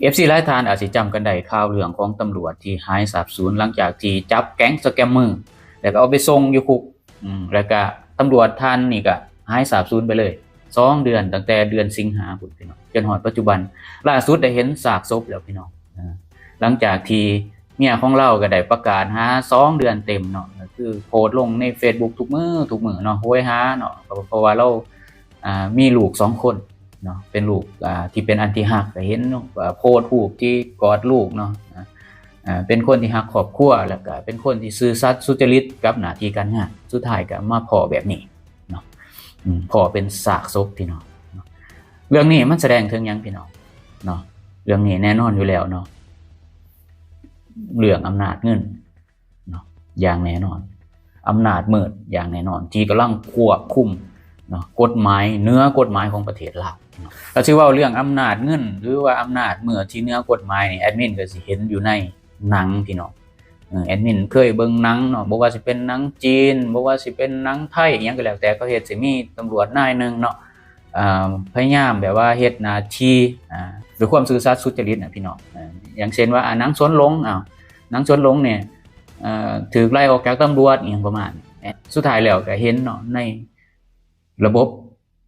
ເອັຟຊີຫຼາຍທ່ານອາດຊິຈຳກັນໄດ້ ຂ່າວເລື່ອງຂອງຕຳຫຼວດທີ່ຫາຍສາບສູນ ຫຼັງຈາກທີ່ຈັບແກັງສະແກມເມີ ແລ້ວກໍເອົາໄປສົ່ງຢູ່ຄຸກ ອືມ ແລ້ວກໍຕຳຫຼວດທ່ານນີ້ກໍຫາຍສາບສູນໄປເລີຍ ສອງເດືອນ ຕັ້ງແຕ່ເດືອນສິງຫາພຸ້ນ ພີ່ນ້ອງ ຈົນຮອດປັດຈຸບັນ. ລ່າສຸດໄດ້ເຫັນຊາກສົບແລ້ວ ພີ່ນ້ອງ ເອີ ຫຼັງຈາກທີ່ເມຍຂອງລາວກໍໄດ້ປະກາດຫາສອງເດືອນເຕັມເນາະ ກໍຄືໂພສລົງໃນເຟສບຸກທຸກມື້ ທຸກມື້ເນາະ ໂຫຍຫາເນາະ ເພາະວ່າລາວ ອ່າ ມີລູກສອງຄົນເນາະ ເປັນລູກ ອ່າ ທີ່ເປັນອັນທີ່ຮັກ ກໍເຫັນ ອ່າ ໂພສຮູບທີ່ກອດລູກເນາະ ອ່າ ເປັນຄົນທີ່ຮັກຄອບຄົວ ແລ້ວກໍເປັນຄົນທີ່ຊື່ສັດສຸຈະລິດກັບໜ້າທີ່ການງານ ສຸດທ້າຍກໍມາພໍ້ແບບນີ້ເນາະ ອືມ ພໍ້ເປັນຊາກສົບ ພີ່ນ້ອງເນາະ. ເລື່ອງນີ້ມັນສະແດງເຖິງຫຍັງ ພີ່ນ້ອງເນາະ? ເລື່ອງນີ້ແນ່ນອນຢູ່ແລ້ວເນາະ ເລື່ອງອຳນາດເງິນ ເນາະ ຢ່າງແນ່ນອນ ອຳນາດມືດຢ່າງແນ່ນອນ ທີ່ກຳລັງຄວບຄຸມເນາະ ກົດໝາຍ ເໜືອກົດໝາຍຂອງປະເທດລາວເນາະ. ຖ້າຊິເວົ້າເລື່ອງອຳນາດເງິນ ຫຼືວ່າອຳນາດມືດທີ່ເໜືອກົດໝາຍນີ້ ແອດມິນກໍຊິເຫັນຢູ່ໃນໜັງ ພີ່ນ້ອງ ເອີ ແອດມິນເຄີຍເບິ່ງໜັງເນາະ ບໍ່ວ່າຊິເປັນໜັງຈີນ ບໍ່ວ່າຊິເປັນໜັງໄທ ອີ່ຫຍັງກໍແລ້ວແຕ່ ເຂົາເຮັດຊິມີຕຳຫຼວດນາຍໜຶ່ງເນາະ ອ່າ ພະຍາຍາມແບບວ່າເຮັດໜ້າທີ່ ອ່າ ດ້ວຍຄວາມຊື່ສັດສຸຈະລິດນະ ພີ່ນ້ອງ ອ່າ ຢ່າງເຊັ່ນວ່າ ອ່າ ໜັງສວນຫຼົງ ອ້າວ ໜັງສວນຫຼົງນີ້ ເອີ ຖືກໄລ່ອອກຈາກຕຳຫຼວດ ອີ່ຫຍັງປະມານນີ້ ສຸດທ້າຍແລ້ວກໍເຫັນເນາະ ໃນລະບົບ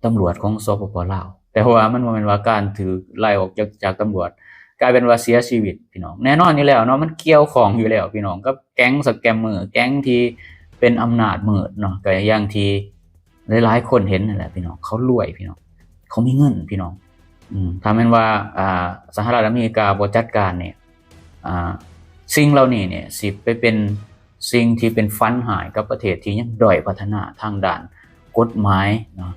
ຕຳຫຼວດຂອງ ສປປ ລາວ ແຕ່ວ່າມັນບໍ່ແມ່ນວ່າການຖືກໄລ່ອອກຈາກ ຈາກຕຳຫຼວດ ກາຍເປັນວ່າເສຍຊີວິດ ພີ່ນ້ອງ. ແນ່ນອນຢູ່ແລ້ວເນາະ ມັນກ່ຽວຂ້ອງຢູ່ແລ້ວ ພີ່ນ້ອງ ກັບແກັງສະແກມເມີ ແກັງທີ່ເປັນອຳນາດມືດເນາະ ກໍຢ່າງທີ່ ຫຼາຍໆຄົນເຫັນນັ້ນແຫຼະ ພີ່ນ້ອງ ເຂົາລວຍ ພີ່ນ້ອງ ເຂົາມີເງິນ ພີ່ນ້ອງ ອືມ ຖ້າແມ່ນວ່າ ອ່າ ສະຫະລັດອາເມລິກາບໍ່ຈັດການນີ້ ອ່າ ສິ່ງເຫຼົ່ານີ້ນີ້ຊິໄປເປັນສິ່ງທີ່ເປັນຝັນຮ້າຍກັບປະເທດທີ່ຍັງດ້ອຍພັດທະນາທາງດ້ານກົດໝາຍເນາະ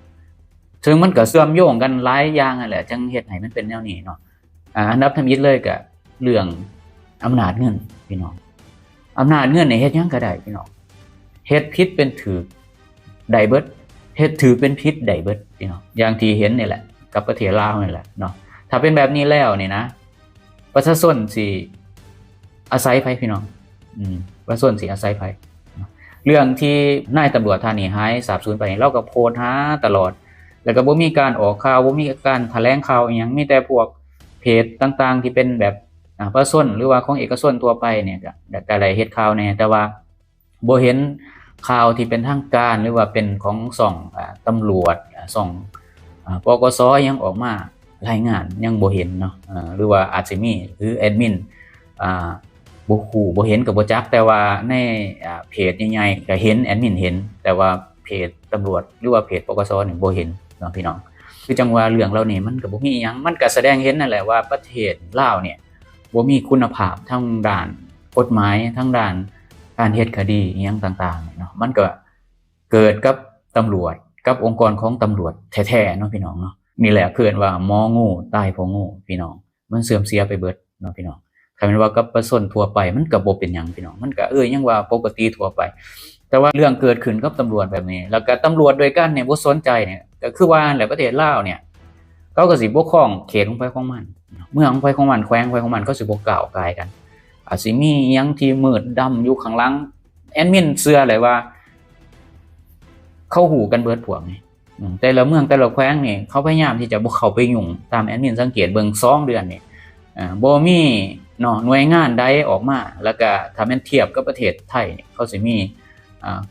ເຊິ່ງມັນກໍເຊື່ອມໂຍງກັນຫຼາຍຢ່າງນັ້ນແຫຼະ ຈຶ່ງເຮັດໃຫ້ມັນເປັນແນວນີ້ເນາະ. ອ່າ ອັນດັບທຳອິດເລີຍກະເລື່ອງອຳນາດເງິນ ພີ່ນ້ອງ ອຳນາດເງິນນີ້ເຮັດຫຍັງກໍໄດ້ ພີ່ນ້ອງ ເຮັດຜິດເປັນຖືກໄດ້ເບິດ ເຮັດຖືກເປັນຜິດໄດ້ເບິດ ພີ່ນ້ອງ ຢ່າງທີ່ເຫັນນີ້ແຫຼະ ກັບປະເທດລາວນີ້ແຫຼະເນາະ. ຖ້າເປັນແບບນີ້ແລ້ວນີ້ນະ ປະຊາຊົນຊິອາໄສໃຜ ພີ່ນ້ອງ ອືມ ປະຊາຊົນຊິອາໄສໃຜ? ເລື່ອງທີ່ນາຍຕຳຫຼວດທ່ານນີ້ຫາຍສາບສູນໄປນີ້ ລາວກໍໂພສຫາຕະຫຼອດ ແລ້ວກໍບໍ່ມີການອອກຂ່າວ ບໍ່ມີການຖະແຫຼງຂ່າວອີ່ຫຍັງ ມີແຕ່ພວກເພຈຕ່າງໆທີ່ເປັນແບບ ອ່າ ປະຊາຊົນ ຫຼືວ່າຂອງເອກະຊົນທົ່ວໄປນີ້ ກໍ ກໍໄດ້ເຮັດຂ່າວແດ່ ແຕ່ວ່າບໍ່ເຫັນຂ່າວທີ່ເປັນທາງການ ຫຼືວ່າເປັນຂອງຊ່ອງ ອ່າ ຕຳຫຼວດ ອ່າ ຊ່ອງ ອ່າ ປກສ ຫຍັງອອກມາລາຍງານ ຍັງບໍ່ເຫັນເນາະ ເອີ ຫຼືວ່າອາດຊິມີ ຫຼືແອດມິນ ອ່າ ບໍ່ຮູ້ບໍ່ເຫັນກໍບໍ່ຈັກ ແຕ່ວ່າໃນ ອ່າ ເພຈໃຫຍ່ໆກໍເຫັນ ແອດມິນເຫັນ ແຕ່ວ່າເພຈຕຳຫຼວດ ຫຼືວ່າເພຈ ປກສ ນີ້ບໍ່ເຫັນເນາະ ພີ່ນ້ອງ. ຄືຈັ່ງວ່າເລື່ອງເຫຼົ່ານີ້ມັນກໍບໍ່ມີອີ່ຫຍັງ ມັນກໍສະແດງເຫັນນັ້ນແຫຼະວ່າປະເທດລາວນີ້ບໍ່ມີຄຸນນະພາບທາງດ້ານກົດໝາຍ ທາງດ້ານການເຮັດຄະດີອີ່ຫຍັງຕ່າງໆເນາະ ມັນກໍເກີດກັບຕຳຫຼວດ ກັບອົງກອນຂອງຕຳຫຼວດແທ້ໆເນາະ ພີ່ນ້ອງເນາະ. ນີ້ແຫຼະ ເອີ້ນວ່າໝໍງູຕາຍເພາະງູ ພີ່ນ້ອງ ມັນເສື່ອມເສຍໄປເບິດເນາະ ພີ່ນ້ອງ. ຖ້າແມ່ນວ່າກັບປະຊາຊົນທົ່ວໄປ ມັນກໍບໍ່ເປັນຫຍັງ ພີ່ນ້ອງ ມັນກໍ ເອີ ຍັງວ່າປົກກະຕິທົ່ວໄປ ແຕ່ວ່າເລື່ອງເກີດຂຶ້ນກັບຕຳຫຼວດແບບນີ້ ແລ້ວກໍຕຳຫຼວດດ້ວຍກັນນີ້ບໍ່ສົນໃຈນີ້ ກໍຄືວ່າຫັ້ນແຫຼະ ປະເທດລາວນີ້ ເຂົາກໍຊິປົກຄອງເຂດຂອງໃຜຂອງມັນ ເມືອງຂອງໃຜຂອງມັນ ແຂວງຂອງໃຜຂອງມັນ ເຂົາຊິບໍ່ກ້າວກ່າຍກັນ ອາດຊິມີຫຍັງທີ່ມືດດຳຢູ່ຂ້າງຫຼັງ. ແອດມິນເຊື່ອເລີຍວ່າ ເຂົາຮູ້ກັນເບິດພວກນີ້ ອືມ ແຕ່ລະເມືອງແຕ່ລະແຂວງນີ້ ເຂົາພະຍາຍາມທີ່ຈະບໍ່ເຂົ້າໄປຫຍຸ້ງ. ຕາມແອດມິນສັງເກດເບິ່ງສອງເດືອນນີ້ ເອີ ບໍ່ມີເນາະ ໜ່ວຍງານໃດອອກມາ ແລ້ວກະຖ້າແມ່ນທຽບກັບປະເທດໄທນີ້ ເຂົາຊິມີ ອ່າ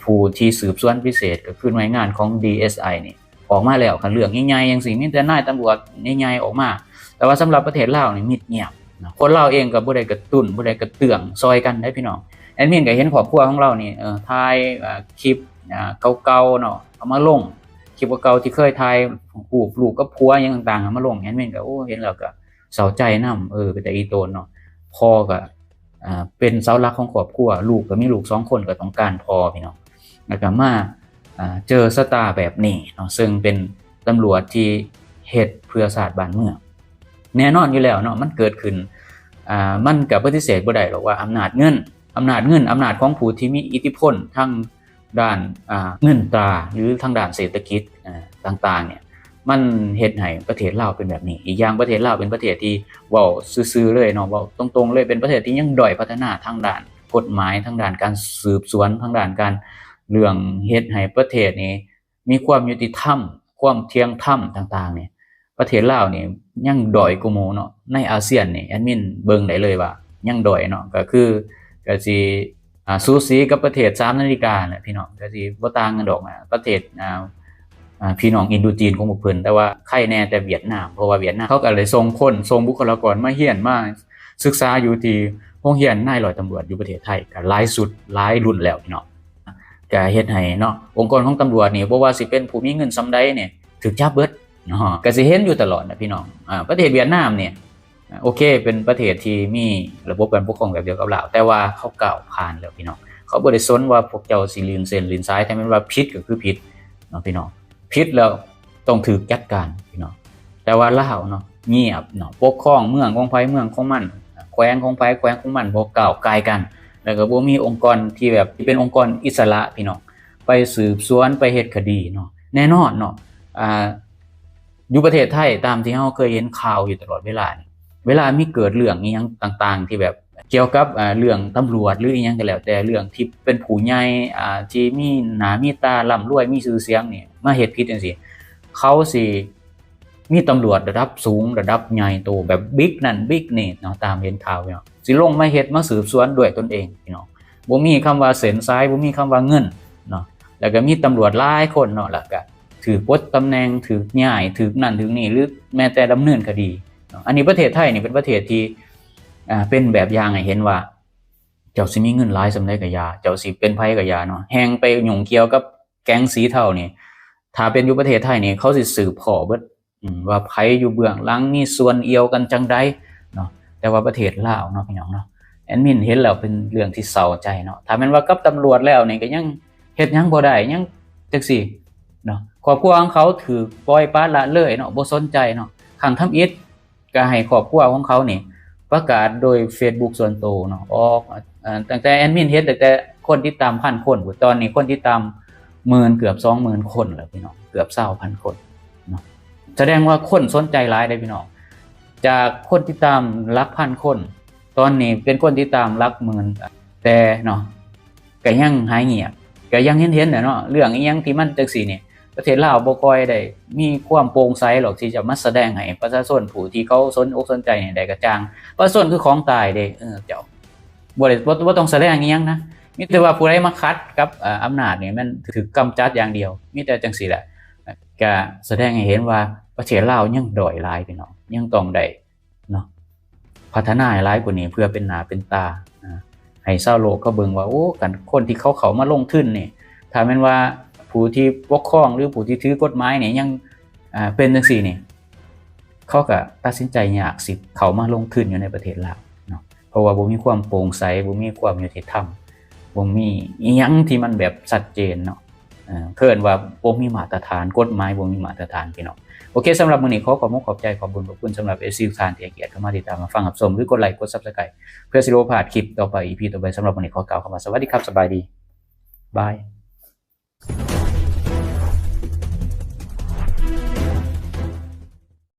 ຜູ້ທີ່ສືບສວນພິເສດ ກໍຄືໜ່ວຍງານຂອງ ດີເອສໄອ ນີ້ອອກມາແລ້ວ. ຄັນເລື່ອງໃຫຍ່ໆຈັ່ງຊີ້ ມີແຕ່ນາຍຕຳຫຼວດໃຫຍ່ໆອອກມາ ແຕ່ວ່າສຳລັບປະເທດລາວນີ້ມິດງຽບເນາະ. ຄົນລາວເອງກໍບໍ່ໄດ້ກະຕຸ້ນ ບໍ່ໄດ້ກະເຕືອງຊ່ອຍກັນເດ້ ພີ່ນ້ອງ. ແອດມິນກໍເຫັນຄອບຄົວຂອງລາວນີ້ ເອີ ຖ່າຍ ເອີ ຄລິບ ອ່າ ເກົ່າໆເນາະ ເອົາມາລົງ ຄລິບເກົ່າໆທີ່ເຄີຍຖ່າຍຮູບລູກກັບຜົວຫຍັງຕ່າງໆ ເອົາມາລົງ. ແອດມິນກໍ ໂອ້ ເຫັນແລ້ວກໍເສົ້າໃຈນຳ ເອີ ເປັນຕາອີ່ຕົນເນາະ. ພໍ່ກໍ ອ່າ ເປັນເສົາຫຼັກຂອງຄອບຄົວ ລູກກໍມີລູກສອງຄົນ ກໍຕ້ອງການພໍ່ ພີ່ນ້ອງ ແລ້ວກໍມາ ອ່າ ເຈີຊະຕາແບບນີ້ເນາະ ເຊິ່ງເປັນຕຳຫຼວດທີ່ເຮັດເພື່ອຊາດບ້ານເມືອງ. ແນ່ນອນຢູ່ແລ້ວເນາະ ມັນເກີດຂຶ້ນ ອ່າ ມັນກໍປະຕິເສດບໍ່ໄດ້ດອກວ່າອຳນາດເງິນ ອຳນາດເງິນ ອຳນາດຂອງຜູ້ທີ່ມີອິດທິພົນທາງດ້ານ ອ່າ ເງິນຕາ ຫຼື ທາງດ້ານເສດຖະກິດ ອ່າ ຕ່າງໆ ນີ້ ມັນເຮັດໃຫ້ປະເທດລາວເປັນແບບນີ້. ອີກຢ່າງປະເທດລາວເປັນປະເທດທີ່ ເວົ້າຊື່ໆເລີຍເນາະ ເວົ້າຕົງໆເລີຍ ເປັນປະເທດທີ່ຍັງດ້ອຍພັດທະນາທາງດ້ານກົດໝາຍ ທາງດ້ານການສືບສວນ ທາງດ້ານການ ເລື່ອງເຮັດໃຫ້ປະເທດນີ້ ມີຄວາມຍຸຕິທຳ ຄວາມທ່ຽງທຳຕ່າງໆນີ້ ປະເທດລາວນີ້ຍັງດ້ອຍກວ່າໝູ່ເນາະ ໃນອາຊຽນນີ້ ແອດມິນເບິ່ງໄດ້ເລີຍວ່າຍັງດ້ອຍເນາະ ກໍຄື ກໍຊິ ອ່າ ສູສີກັບປະເທດສາມນາລິກາແຫຼະພີ່ນ້ອງ ກໍຊິບໍ່ຕ່າງກັນດອກ ອ່າ ປະເທດ ອ່າ ອ່າ ພີ່ນ້ອງອິນໂດຈີນຂອງພວກເພິ່ນ ແຕ່ວ່າໄຄແດ່ແຕ່ຫວຽດນາມ ເພາະວ່າຫວຽດນາມເຂົາກໍໄດ້ສົ່ງຄົນ ສົ່ງບຸກຄະລາກອນມາຮຽນ ມາສຶກສາຢູ່ທີ່ໂຮງຮຽນນາຍຮ້ອຍຕຳຫຼວດຢູ່ປະເທດໄທ ກໍຫຼາຍຊຸດຫຼາຍລຸ້ນແລ້ວພີ່ນ້ອງ ກໍເຮັດໃຫ້ເນາະ ອົງກອນຂອງຕຳຫຼວດນີ້ ບໍ່ວ່າຊິເປັນຜູ້ມີເງິນສ່ຳໃດນີ້ ຖືກຈັບເບິດເນາະ ກໍຊິເຫັນຢູ່ຕະຫຼອດນະພີ່ນ້ອງ ອ່າ ປະເທດຫວຽດນາມນີ້ ໂອເຄ ເປັນປະເທດທີ່ມີລະບົບການປົກຄອງແບບດຽວກັບລາວ ແຕ່ວ່າເຂົາກ້າວຜ່ານແລ້ວພີ່ນ້ອງ ເຂົາບໍ່ໄດ້ສົນວ່າພວກເຈົ້າຊິຫຼິ້ນເສັ້ນຫຼິ້ນສາຍ ຖ້າແມ່ນວ່າຜິດກໍຄືຜິດເນາະພີ່ນ້ອງ ຜິດແລ້ວຕ້ອງຖືກຈັດການພີ່ນ້ອງ ແຕ່ວ່າລາວເນາະ ງຽບເນາະ ປົກຄອງເມືອງຂອງໃຜເມືອງຂອງມັນ ແຂວງຂອງໃຜແຂວງຂອງມັນ ບໍ່ກ້າວກ່າຍກັນ ແລ້ວກໍບໍ່ມີອົງກອນທີ່ແບບ ທີ່ເປັນອົງກອນອິດສະຫຼະພີ່ນ້ອງ ໄປສືບສວນ ໄປເຮັດຄະດີເນາະ ແນ່ນອນເນາະ ອ່າ ຢູ່ປະເທດໄທ ຕາມທີ່ເຮົາເຄີຍເຫັນຂ່າວຢູ່ຕະຫຼອດເວລານີ້ ເວລາມີເກີດເລື່ອງອີ່ຫຍັງຕ່າງໆ ທີ່ແບບກ່ຽວກັບ ອ່າ ເລື່ອງຕຳຫຼວດ ຫຼື ອີ່ຫຍັງກໍແລ້ວແຕ່ ເລື່ອງທີ່ເປັນຜູ້ໃຫຍ່ ອ່າ ທີ່ມີໜ້າມີຕາ ລ່ຳລວຍ ມີຊື່ສຽງນີ້ ມາເຮັດຜິດຈັ່ງຊີ້ ເຂົາຊິມີຕຳຫຼວດລະດັບສູງ ລະດັບໃຫຍ່ໂຕ ແບບບິກນັ້ນບິກນີ້ເນາະ ຕາມເຫັນຂ່າວເນາະ ຊິລົງມາເຮັດ ມາສືບສວນດ້ວຍຕົນເອງພີ່ນ້ອງ ບໍ່ມີຄຳວ່າເສັ້ນສາຍ ບໍ່ມີຄຳວ່າເງິນເນາະ ແລ້ວກໍມີຕຳຫຼວດຫຼາຍຄົນເນາະ ແລ້ວກໍຖືກປົດຕຳແໜ່ງ ຖືກຍ້າຍ ຖືກນັ້ນຖືກນີ້ ຫຼື ແມ້ແຕ່ດຳເນີນຄະດີເນາະ ອັນນີ້ປະເທດໄທນີ້ເປັນປະເທດທີ່ ອ່າ ເປັນແບບຢ່າງໃຫ້ເຫັນວ່າ ເຈົ້າຊິມີເງິນຫຼາຍສ່ຳໃດກໍຢ່າ ເຈົ້າຊິເປັນໃຜກໍຢ່າເນາະ ແຮ່ງໄປຫຍຸ້ງກ່ຽວກັບແກັງສີເທົານີ້ ຖ້າເປັນຢູ່ປະເທດໄທນີ້ ເຂົາຊິສືບພໍ້ເບິດ ອາ ວ່າໃຜຢູ່ເບື້ອງຫຼັງ ມີສ່ວນກ່ຽວກັນຈັ່ງໃດເນາະ ແຕ່ວ່າປະເທດລາວເນາະ ພີ່ນ້ອງເນາະ ແອດມິນເຫັນແລ້ວເປັນເລື່ອງທີ່ເສົ້າໃຈເນາະ ຖ້າແມ່ນວ່າກັບຕຳຫຼວດແລ້ວນີ້ ກໍຍັງເຮັດຫຍັງບໍ່ໄດ້ ຍັງຈັ່ງຊີ້ເນາະ ຄອບຄົວຂອງເຂົາຖືກປ່ອຍປະລະເລີຍເນາະ ບໍ່ສົນໃຈເນາະ ຄັ້ງທຳອິດ ກໍໃຫ້ຄອບຄົວຂອງເຂົານີ້ປະກາດໂດຍເຟສບຸກສ່ວນໂຕເນາະ ອອກ ເອີ ຕັ້ງແຕ່ແອດມິນເຫັນ ຕັ້ງແຕ່ຄົນຕິດຕາມພັນຄົນ ຕອນນີ້ຄົນຕິດຕາມໝື່ນ ເກືອບສອງໝື່ນຄົນແລ້ວພີ່ນ້ອງ ເກືອບຊາວພັນຄົນເນາະ ສະແດງວ່າຄົນສົນໃຈຫຼາຍເດ້ພີ່ນ້ອງ ຈາກຄົນຕິດຕາມຫຼັກພັນຄົນ ຕອນນີ້ເປັນຄົນຕິດຕາມຫຼັກໝື່ນ ແຕ່ເນາະ ກໍຍັງຫາຍງຽບ ກໍຍັງເຫັນໆແຫຼະເນາະ ເລື່ອງອີ່ຫຍັງທີ່ມັນຈັ່ງຊີ້ນີ້ ປະເທດລາວບໍ່ຄ່ອຍໄດ້ມີຄວາມໂປ່ງໃສຫຼອກ ທີ່ຈະມາສະແດງໃຫ້ປະຊາຊົນຜູ້ທີ່ເຂົາສົນອົກສົນໃຈນີ້ໄດ້ກະຈ່າງ ປະຊາຊົນຄືຂອງຕາຍເດ້ ເອີ ເຈົ້າ ບໍ່ໄດ້ ບໍ່ ບໍ່ຕ້ອງສະແດງອີ່ຫຍັງນະ ມີແຕ່ວ່າຜູ້ໃດມາຂັດກັບ ເອີ ອຳນາດນີ້ແມ່ນຖືກກຳຈັດຢ່າງດຽວ ມີແຕ່ຈັ່ງຊີ້ແຫຼະ ກະສະແດງໃຫ້ເຫັນວ່າປະເທດລາວຍັງດ້ອຍຫຼາຍພີ່ນ້ອງ ຍັງຕ້ອງໄດ້ ເນາະ ພັດທະນາໃຫ້ຫຼາຍກວ່ານີ້ ເພື່ອເປັນໜ້າເປັນຕາ ອ່າ ໃຫ້ຊາວໂລກເຂົາເບິ່ງວ່າ ໂອ້ ຄັນຄົນທີ່ເຂົາເຂົ້າມາລົງທຶນນີ້ ຖ້າແມ່ນວ່າຜູ້ທີ່ປົກຄອງ ຫຼື ຜູ້ທີ່ຖືກົດໝາຍນີ້ຍັງ ອ່າ ເປັນຈັ່ງຊີ້ນີ້ ເຂົາກໍຕັດສິນໃຈຍາກຊິເຂົ້າມາລົງທຶນຢູ່ໃນປະເທດລາວເນາະ ເພາະວ່າບໍ່ມີຄວາມໂປ່ງໃສ ບໍ່ມີຄວາມຍຸຕິທຳ ບໍ່ມີອີ່ຫຍັງທີ່ມັນແບບຊັດເຈນເນາະ. ເອີ ເອີ້ນວ່າບໍ່ມີມາດຕະຖານ ກົດໝາຍບໍ່ມີມາດຕະຖານ ພີ່ນ້ອງ. ໂອເຄ ສຳລັບມື້ນີ້ຂໍຂອບອົກຂອບໃຈ ຂອບບຸນຂອບຄຸນສຳລັບເອັຟຊີທຸກທ່ານທີ່ໃຫ້ກຽດເຂົ້າມາຕິດຕາມ ມາຟັງ ຮັບຊົມ ຫຼື ກົດໄລ ກົດ Subscribe ເພື່ອຊິບໍ່ພາດຄລິບຕໍ່ໄປ ອີພີ ຕໍ່ໄປ. ສຳລັບມື້ນີ້ຂໍກ່າວຄຳວ່າ ສະຫວັດດີຄັບ ສະບາຍດີ ບາຍ.